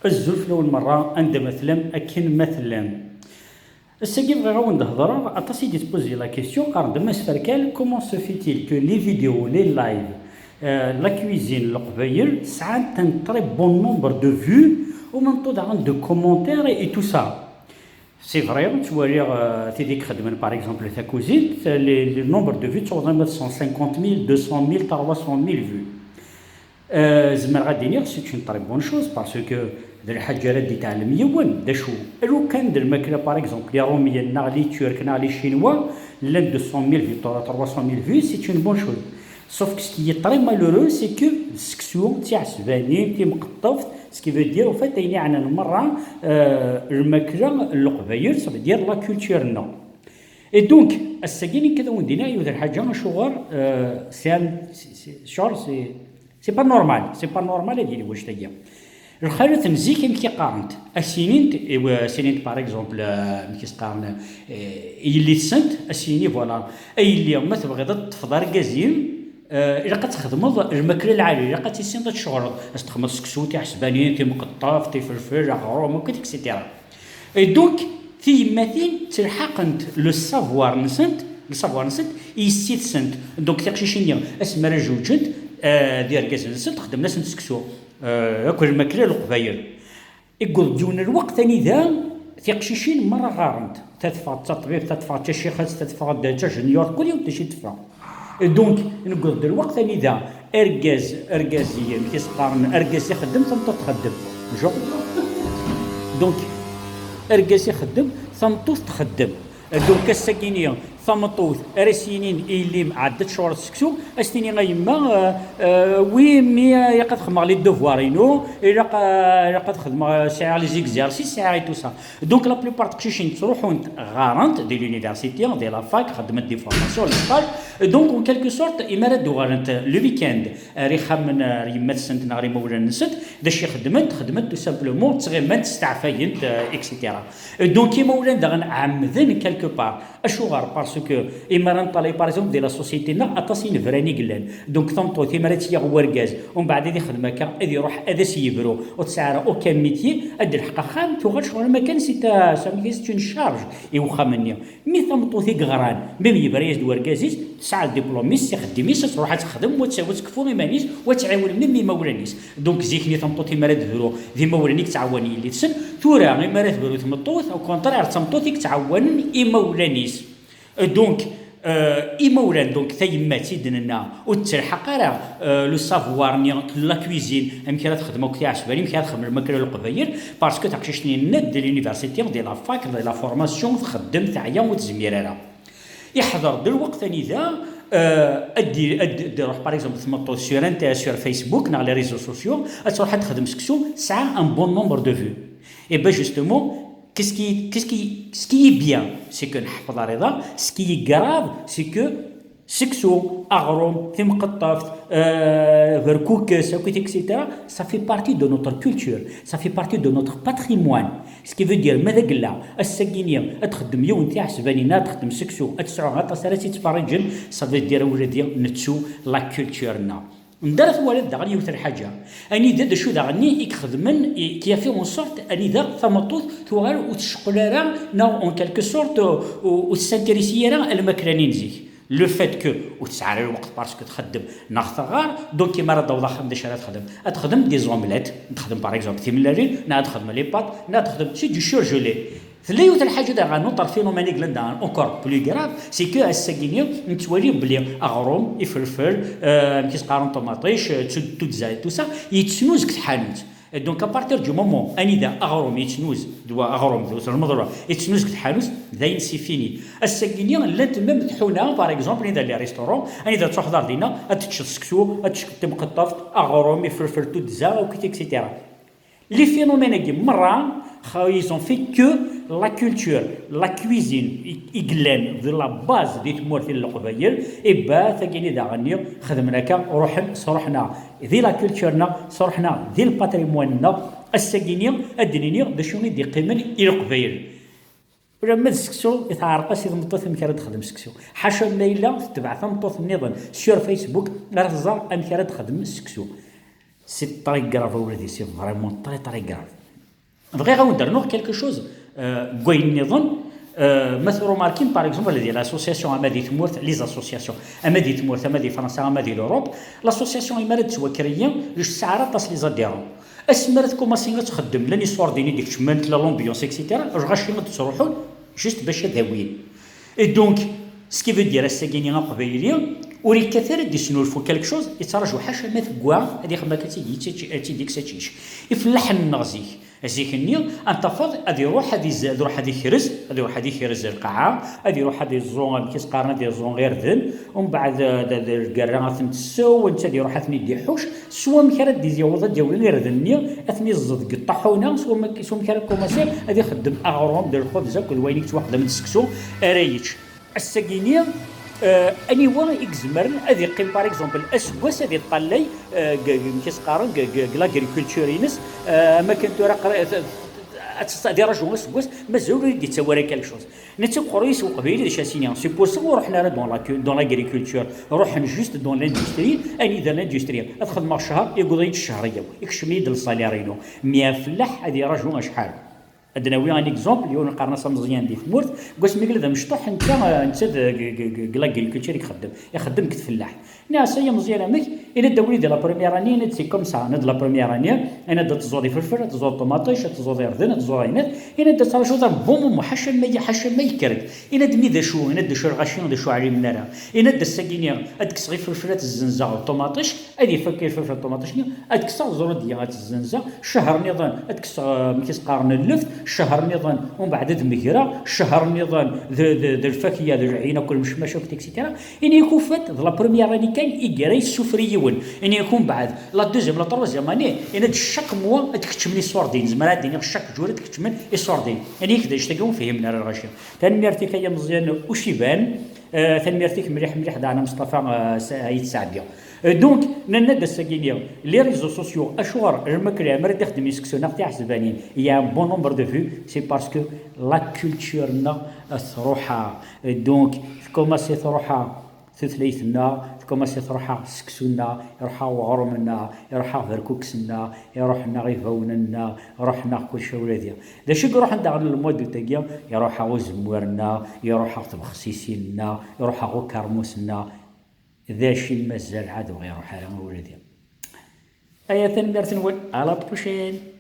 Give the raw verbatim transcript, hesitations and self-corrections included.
Azul fell-awen merra, anda ma tellam, akken ma tellam. Ass-agi bɣiɣ ad wen-d-hedreɣ, aṭas i d-yettpozi la question, qqaren-d, a Mass Ferkal, comment se fait-il que les vidéos, les lives, euh, la cuisine n Leqbayel sɛant un très bon nombre de vues, au même temps daɣen de commentaires et tout ça. C'est vrai, ttwaliɣ euh, tid i ixeddmen par exemple takuzint, le nombre de vues ttawḍen ma d cent cinquante mille, deux cent mille, trois cent mille vues. Euh, zemreɣ ad d-iniɣ c'est une très bonne chose, parce que d lḥaǧa ara d-itɛellem yiwen d acu, lukan d lmakla par exemple les Romiens neɣ les Turcs neɣ les Chinois llan deux cent mille vues, trois cent mille vues, c'est une bonne chose. Sauf que ce qui est très malheureux, c'est que d seksu, d tiɛesbanin, timqeṭṭeft, ce qui veut dire, au fait, ayen iɛnan merra euh, lmakla n Leqbayel, ça veut dire la culture-nneɣ. Et donc, ass-agi nekk ad awen-d-iniɣ yiwet n lḥaǧa, acuɣer euh, c'est un- c'est- c'est- genre, c'est c'est pas normal, c'est pas normal ad yili wannect-agi. Lxalat n zik amek i qqarent, ad s-inint, i wa- ad s-inint par exemple euh, amek i s-qqaren euh, i yelli-tsent, ad s-yini voilà, a yelli, ma tebɣiḍ ad teṭṭfeḍ argaz-im euh, ilaq ad txedmeḍ lmakla lɛali, ilaq ad tissineḍ ad tceɣleḍ, ad s-txedmeḍ seksu, tiɛesbanin, timqeṭṭeft, ifelfel, aɣrum, akk et cetera. Et donc tiyemmatin ttelḥaqent le savoir-nsent, le savoir-nsent i yessi-tsent. Donc tiqcicin-nni asmi ara jewǧent euh, d irgazen-nsent xedmen-asent seksu euh, akk lmakla n Leqbayel. Yewweḍ-d yiwen n lweqt anida tiqcicin merra ɣarent, ta teffeɣ d taṭbibt, ta teffeɣ d tacixet, ta teffeɣ d tajenyurt, kul yiwet d acu i teffeɣ. Et donc newweḍ-d lweqt anida argaz, argaz i amek i s-qqaren, argaz ixeddem, tameṭṭut txeddem. Genre. Donc argaz ixeddem, tameṭṭut txeddem. Donc ass-agi-ni tameṭṭut ara s-yinin i yelli-m ɛedda tcureḍ seksu, ad s-tini a yemma euh, euh, oui, mais euh, ilaq ad xedmeɣ les devoirs-inu, ilaq euh, ilaq ad xedmeɣ euh, sɛiɣ les exercices, sɛiɣ et tout ça. Donc la plupart teqcicin ttruḥunt ɣarent di l'université, di la fac, xeddment des formations, les stages. Donc en quelque sorte imi ara d-uɣalent le week-end ar ixxamen ar yemma-tsent neɣ ar imawlan-nsent, d acu i xeddment? Xeddment tout simplement ttɣimant, steɛfayent euh, et cetera. Donc imawlan daɣen ɛemmden quelque part. Acuɣer? Parce que imi ara neṭṭalay par exemple di la société-nneɣ aṭas inebran i yellan. Donc tameṭṭut imi ara tt-yaɣ wergaz, umbeɛd ad ixdem akka, ad iruḥ ad as-yebru, ur tesɛi ara aucun métier, ad d-telḥeq axxam, tuɣal ccɣel am akken c'est ta- c'est une charge i wexxam-nni. Mi tameṭṭut i yeɣran, même yebra-yas-d wergaz-is, tesɛa diplôme-is, ixeddim-is, ad tṛuḥ ad texdem, wa ad tekfu iman-is, wa ad tɛiwen même imawlan-is. Donc zik-nni tameṭṭut imi ara d-tebru d imawlan i yettɛawanen yelli-tsen, tura imi ara tebru tmeṭṭut, au contraire d tameṭṭut i yettɛawanen imawlan-is. Donc euh, imawlan, donc tayemmat i d-nenna ur tettelḥaq ara euh, le savoir-nni, la cuisine, amek ara texdem akk tiɛesbanin, amek ara texdem lmakla n Leqbayel, parce que taqcict-nni nenna-d di l'université, di la fac, di la formation, txeddem, teɛya, ur tezmir ara. Iḥḍer-d lweqt anida euh, ad d- ad d- ad d-iruḥ par exemple tmeṭṭut sur inter sur Facebook neɣ les réseaux sociaux, ad tṛuḥ ad texdem seksu, tesɛa un bon nombre de vues. Et ben justement, qu'est-ce qui, qu'est-ce qui, ce qui est bien, c'est que nḥefḍ rriḍa, ce qui est grave, c'est que seksu, aɣrum, timqeṭṭeft, euh, berkukes, akk et cetera, ça fait partie de notre culture, ça fait partie de notre patrimoine. Ce qui veut dire, ma d agella, ass-agi-ni ad txeddem yiwen tiɛesbanin, ad txeddem seksu, ad tesɛu aṭas ara tt-ittferriǧen, ça veut dire ula d nettu la culture-nneɣ. Anda ara twaliḍ daɣen yiwet n lḥaǧa, anida d acu daɣen i ixedmen, i- qui a fait en sorte anida tameṭṭut tuɣal ur tecqel ara, neɣ en quelque sorte ur ur tessintéresse ara a lmakla-nni n zik. Le fait que ur tesɛi ara lweqt parce que txeddem neɣ teɣɣar, donc imi ara d-taweḍ axxam d acu ara texdem? Ad texdem des omelettes, ad texdem par exemple timellalin, neɣ ad texdem les pâtes, neɣ ad texdem c'est du surgelé. Tella yiwet n lḥaǧa daɣen, un autre phénomène i yellan daɣen encore plus grave, c'est que ass-agi-ni nettwali belli aɣrum, ifelfel, euh, amek i s-qqaren, ṭumaṭic, euh, tu- tuddza, tout ça, yettnuz deg tḥanut. Et donc à partir du moment anida aɣrum yettnuz, d wa aɣrum d lmeḍra yettnuz deg tḥanut, d ayen c'est fini. Ass-agi-ni llant même tḥuna, par exemple, anida les restaurants, anida ad truḥeḍ ar dinna, ad teččeḍ seksu, ad teččeḍ timqeṭṭeft, aɣrum, ifelfel, tuddza, akk et cetera. Les phénomènes-agi merra, ils ont fait que la culture, la cuisine i- i yellan d la base di tmurt n Leqbayel, et ben tagini daɣen-nni xedmen akka, ruḥen sruḥen-aɣ di la culture-nneɣ, sruḥen-aɣ di le patrimoine-nneɣ. Ass-agi-ni ad d-nini d acu i d-iqqimen i Leqbayel. Ulamma d seksu i teɛreq-as i tmeṭṭut amek ara d-texdem seksu. Ḥaca ma yella tetbeɛ tameṭṭut nniḍen sur Facebook ara tẓer amek ara d-texdem seksu. C'est très grave a wladi, c'est vraiment très très grave. Bɣiɣ ad wen-d-rnuɣ quelque chose, euh, n wayen nniḍen. Euh, ma trumarkim, par exemple, di l'association ama di tmurt, les associations, ama di tmurt, ama di Fransa, ama di l'Europe, l'association, imi ara d-tettwakreyyi, tesɛa aṭas les adhérents. Asmi ara tkumaṣi ad txeddem, llan iṣurdiyen i d-ikeččmen, tella l'ambiance, et cetera, lɣaci ad d-ttruḥun juste bac ad awin. Et donc, ce qui veut dire, ass-agi-nni aqbayli ur yekkat ara ad d-isnulfu quelque chose, yettraǧu ḥaca ma tegwa ad ixdem akka, ad tt-id-yekkes ad tt-yečč. Ifellaḥen-nneɣ zik, zik-nni, ad tafeḍ ad iruḥ ad iz-, ad iruḥ ad ikrez, ad iruḥ ad ikrez lqaɛa, ad iruḥ ad iẓu, amek i s-qqaren, ad iẓu irden, umbeɛd, d, d, d lgerra ad ten-tessew, netta ad iruḥ ad ten-id-iḥuc, s wamek ara d-yaweḍ ad d-yawi irden-nni, ad ten-iẓẓed deg ṭṭaḥuna, s wamek, s wamek ara kumaṣi ad ixeddem aɣrum d lxubz akked wayen i yettwaxdamen d seksu ara yečč. Ass-agi-nni, euh, aniwa i izemren ad iqqim, par exemple, aseggas ad iṭṭallay, euh, g-, g-, amek i s-qqaren, g-, g-, g-, l'agriculture-ines, euh, am akken tura qra-, ad, ad, ad iraju aseggas, mazal ur d-yettawi ara quelque chose. Netta uqerruy-is uqbayli d acu as-iniɣ, c'est pour ça ur ruḥen ara dans la cu-, dans l'agriculture, ruḥen juste dans l'industrie, anida l'industrie, ad xedmeɣ ccher, yewweḍ-iyi-d ccher-iw, ikcem-iyi-d le salaire-inu, mais afellaḥ ad iraju acḥal? Ad d-nawi un exemple, yiwen qqaren-as ameẓyan di tmurt, deg wasmi yella d amecṭuḥ, netta, netta d, g-, g-, g-, g-, l'agriculture i ixeddem, ixeddem deg tfellaḥt. Nniɣ-as, ay ameẓyan, amek? Yenna-d, a wlidi, la première année, yenna-d, c'est comme ça, yenna-d, la première année, yenna-d, ad teẓẓuḍ iferfel, ad teẓẓuḍ ṭumaṭic, ad teẓẓuḍ irden, ad teẓẓuḍ ayenat, yenna-d, ad trajuḍ ar bon moment, ḥaca ma, ḥaca ma yekker-d. Yenna-d, mi d acu? Yenna-d, d acu lɣaci, d acu ɛlimen ara? Yenna-d, ass-agi-nni, ad d-kkseɣ iferfel, ad t-zzenzeɣ d ṭumaṭic, ad ifak iferfel d ṭumaṭic-nni, ad kkseɣ ẓrudya, ad t-zzenzeɣ, ccher nniḍen, ad kkseɣ, eh, amek i s-qqaren, lleft, ccher nniḍen, umbeɛd ad megreɣ, ccher nniḍen, d, d, d lfakya, d lɛin, akk lmecmac, akk, et cetera. Ini-ak ufat, d la première année kan i yera yessufri yiwen. Ini-ak umbeɛd, la deuxième, la troisième année, yenna-d chaque mois ad keččmen iṣurdiyen. Zemreɣ ad d-iniɣ chaque jour ad keččmen iṣurdiyen. Ini-ak d acu-tagi ur fhimen ara lɣaci. Tanemmirt-ik ay ameẓyan Uciban. Eh, tanemmirt-ik mliḥ, mliḥ, daɣen a Mustafa, eh, Sa-, Ayt Saɛdi. Eh, donc, nenna-d ass-agi-nni, les réseaux sociaux, acuɣer lmakla, mi ara d-ixdem iseksu neɣ tiɛesbanin, il y a un bon nombre de vues, c'est parce que la culture-nneɣ, eh, truḥ-aɣ. Eh, donc, tkumaṣi truḥ-aɣ tutlayt-nneɣ, tkumaṣi truḥ-aɣ seksu-nneɣ, iruḥ-aɣ weɣrum-nneɣ, iruḥ-aɣ berkukes-nneɣ, iruḥ-aneɣ ibawen-nneɣ, iruḥ-aneɣ kullec a wladi. D acu i iruḥen daɣen le mois d'août-agi? Iruḥ-aɣ uzemmur-nneɣ, iruḥ-aɣ tbexsisin-nneɣ, iruḥ-aɣ ukermus-nneɣ. D acu i mazal ɛad ur iruḥ ara a wladi? Aya, tanemmirt-nwen, à la prochaine.